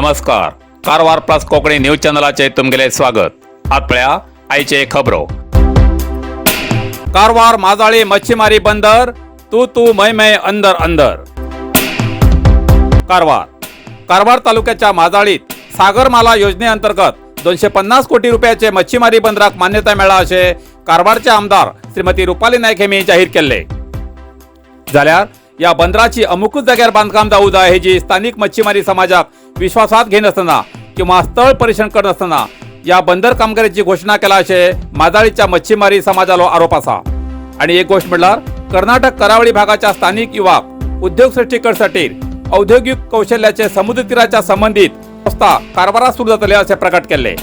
नमस्कार, Karwar plus Konkani news चॅनलाचे तुमगेले स्वागत. आत पळया आयचे खबरो. कारवार माजाळी मच्छीमारी बंदर तू तू मै मै अंदर अंदर. कारवार. कारवार तालुक्याच्या माजाळीत सागरमाला योजनेअंतर्गत 250 कोटी रुपयाचे मच्छीमारी बंदराक मान्यता मेळ्ळा अशें कारवारचे आमदार श्रीमती रुपाली नायक हेमी जाहीर केल्ले. जाल्यार या बंदराची अमुकूच जाग्यार बांदकाम जावू जाय हेजी स्थानिक मच्छीमारी समाजाक विश्वासात घेनासतना किंवा स्थळ परीक्षण करनासतना या बंदर कामगिरीची घोशणा केला अशें माजाळीच्या मच्छीमारी समाजालो आरोप आसा. आणि एक गोष्ट म्हणल्यार कर्नाटक करावळी भागाच्या स्थानिक युवाक उद्योग सृष्टी करसाठी औद्योगिक कौशल्याचे समुद्र तीराच्या संबंधित संस्था कारवारात सुरू जातले असे प्रकट केल्ले.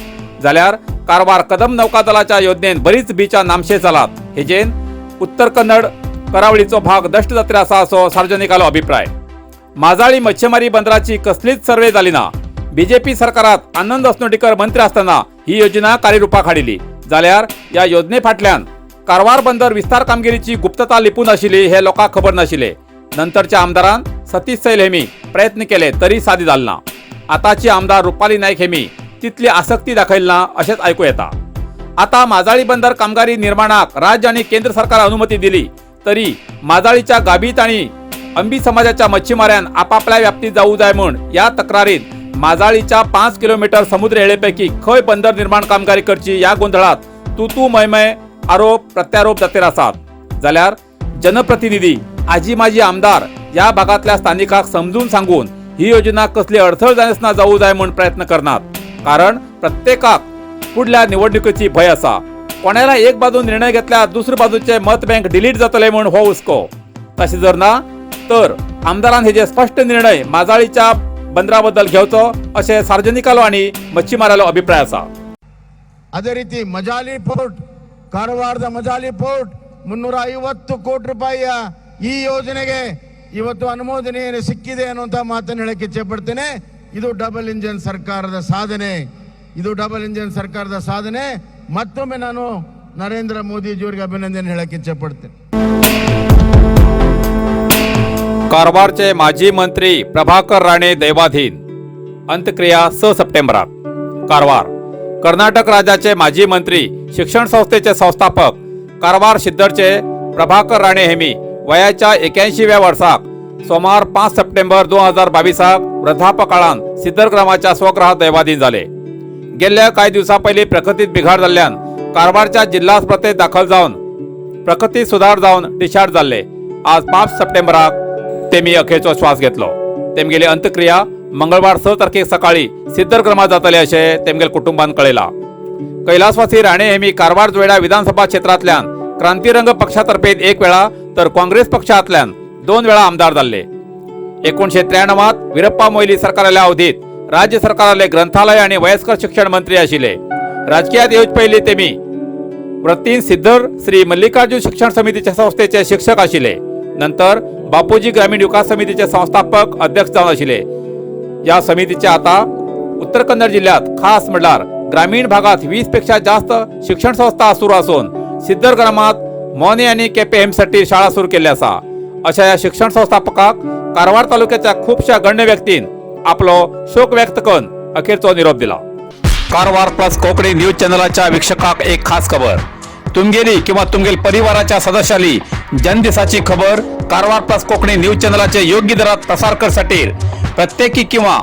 जाल्यार कारवार कदम नौकादलाच्या योजनेन बरीच बीचा नामशेष जालात, हेजेन उत्तर कन्नड करावळीचो भाग दष्ट जात्रे आसा असो सार्वजनिकालो अभिप्राय. माजाळी मच्छीमारी बंदराची कसलीच सर्वे जाली ना. बीजेपी सरकारात आनंद असनोटीकर मंत्री असताना ही योजना कार्यरूपाक हाडिली. जाल्यार या योजने फाटल्यान कारवार बंदर विस्तार कामगिरीची गुप्तता लिपून आशिल्ली हे लोकांक खबर नाशिल्ले. नंतरच्या आमदारान सतीश सैल हेमी प्रयत्न केले तरी साध्य जाल ना. आताची आमदार रुपाली नायक हेमी तितली आसक्ती दाखयली ना अशेंच आयकू येता. आता माजाळी बंदर कामगारी निर्माणाक राज्य आणि केंद्र सरकार अनुमती दिली तरी माजाळीच्या गाबीत आणि अंबी समाजाच्या मच्छीमाऱ्यान आपापल्या व्याप्तीत जाऊ जाय म्हूण या तक्रारीत माजाळीच्या 5 किलोमीटर समुद्र हेळेपैकी खंय बंदर निर्माण कामगिरी करची या गोंधळात तू तू मयमय, आरोप प्रत्यारोप जातेर आसात. जाल्यार जनप्रतिनिधी, आजी माजी आमदार या भागातल्या स्थानिकाक समजून सांगून ही योजना कसली अडथळ जायनासतना जाऊ जाय म्हूण प्रयत्न करनात, कारण प्रत्येकाक फुडल्या निवडणुकीची भंय आसा. कोणाला एक बाजून निर्णय घेतल्यार दुसरे बाजूचे मत बँक डिलीट जातले म्हूण हो हुस्को. तशें जर ना तर आमदारान हेजे स्पश्ट निर्णय माजाळीच्या बंदरा बद्दल घेवचो अशें सार्वजनिकालो आनी मच्छीमारालो अभिप्राय आसा. ಅದೇ ರೀತಿ ಮಜಾಲಿ ಪೋರ್ಟ್, ಕಾರವಾರದ ಮಜಾಲಿ ಪೋರ್ಟ್ 350 ಕೋಟಿ ರೂಪಾಯಿಯ ಈ ಯೋಜನೆಗೆ ಇವತ್ತು ಅನುಮೋದನೆಯನ್ನು ಸಿಕ್ಕಿದೆ ಅನ್ನುವಂಥ ಮಾತನ್ನು ಹೇಳಕ್ಕೆ ಇಚ್ಛೆ ಪಡ್ತೇನೆ. ಇದು ಡಬಲ್ ಇಂಜಿನ್ ಸರ್ಕಾರದ ಸಾಧನೆ. ಇದು ಡಬಲ್ ಇಂಜಿನ್ ಸರ್ಕಾರದ ಸಾಧನೆ. ಮತ್ತೊಮ್ಮೆ ನಾನು ನರೇಂದ್ರ ಮೋದಿಜಿಯವರಿಗೆ ಅಭಿನಂದನೆ ಹೇಳಕ್ಕೆ ಇಚ್ಛೆ ಪಡ್ತೇನೆ. कारवारचे माजी मंत्री प्रभाकर राणे दैवाधीन, अंत्यक्रिया 6 सप्टेंबराक. कारवार. कर्नाटक राज्याचे माजी मंत्री, शिक्षण संस्थेचे संस्थापक, कारवार शिद्दरचे प्रभाकर राणे हेमी वयाच्या 81व्या वर्साक सोमार 5 सप्टेंबर 2022 वृद्धापकाळान सिद्दर ग्रामाच्या स्वगृहात दैवाधीन झाले. गेल्या कांय दिवसां पयलीं प्रकृतीत बिघाड जाल्ल्यान कारवारच्या जिल्हा अस्पत्रेत दाखल जावन प्रकृती सुधार जावन डिस्चार्ज जाल्ले. आज 5 सप्टेंबराक तेमी अखेरचो श्वास घेतलो. तेमगेली अंत्यक्रिया मंगळवार 6 तारखेक सकाळी सिद्धरग्रामात जातले अशें तेमगेल कुटुंबान कळयलां. कैलासवासी राणे हेमी कारवार जोयडा विधानसभा क्षेत्रांतल्यान क्रांतीरंग पक्षातर्फे एक वेळा तर काँग्रेस पक्षांतल्यान दोन वेळा आमदार जाल्ले. 1993त वीरप्पा मोईली सरकाराल्या अवधीत राज्य सरकाराले ग्रंथालय आणि वयस्कर शिक्षण मंत्री आशिल्ले. राजकीयात येवचे पयलीं तेमी वृत्तीन सिद्धर श्री मल्लिकार्जुन शिक्षण समितीच्या संस्थेचे शिक्षक आशिल्ले. नंतर बापूजी ग्रामीण विकास समितीचे संस्थापक अध्यक्ष जावन आशिल्ले. या समितीचे आता उत्तर कन्नड जिल्ह्यात, खास म्हणल्यार ग्रामीण भागात 20 पेक्षा जास्त शिक्षण संस्था सुरू असून सिद्धर ग्रामात मोने आणि केपे हेमसाठी शाळा सुरू केल्ली आसा. अशा या शिक्षण संस्थापकाक कारवार तालुक्याच्या खुबश्या गण्य व्यक्तीन आपलो शोक व्यक्त करून अखेरचो निरोप दिला. कारवार प्लस कोकणी न्यूज चॅनलाच्या वीक्षकाक एक खास खबर. तुमगेली किंवा तुमगेल परिवाराच्या सदस्याली जन्मदिसाची खबर कारवार प्लस कोकणी न्यूज चॅनलाचे योग्य दरात प्रसार करसाठी प्रत्येकी किंवा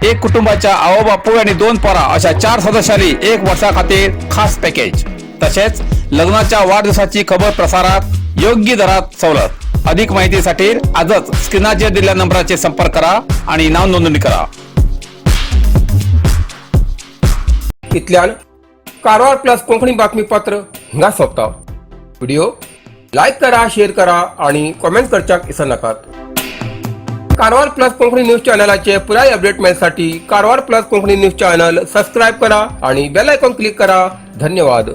एक कुटुंबाच्या आवो बापूय आणि दोन पोरा अशा चार सदस्यांनी एक वर्षा खातीर खास पॅकेज. तसेच लग्नाच्या वाढदिवसाची खबर प्रसारात योग्य दरात सवलत. अधिक माहितीसाठी आजच स्क्रीनाचेर दिलेल्या नंबराचे संपर्क करा आणि नाव नोंदणी करा. इतल्यान कारवार प्लस कोंकणी बातमीपत्र हिंगा सोंपता. व्हिडिओ लायक करा, शेअर करा आणि कॉमेंट करच्याक विसरनाकात. कारवार प्लस कोंकणी न्यूज चॅनलाचे पुराय update मेळसाठी Karwar plus Konkani news channel subscribe करा आणि बेल आयकॉन क्लिक करा. धन्यवाद.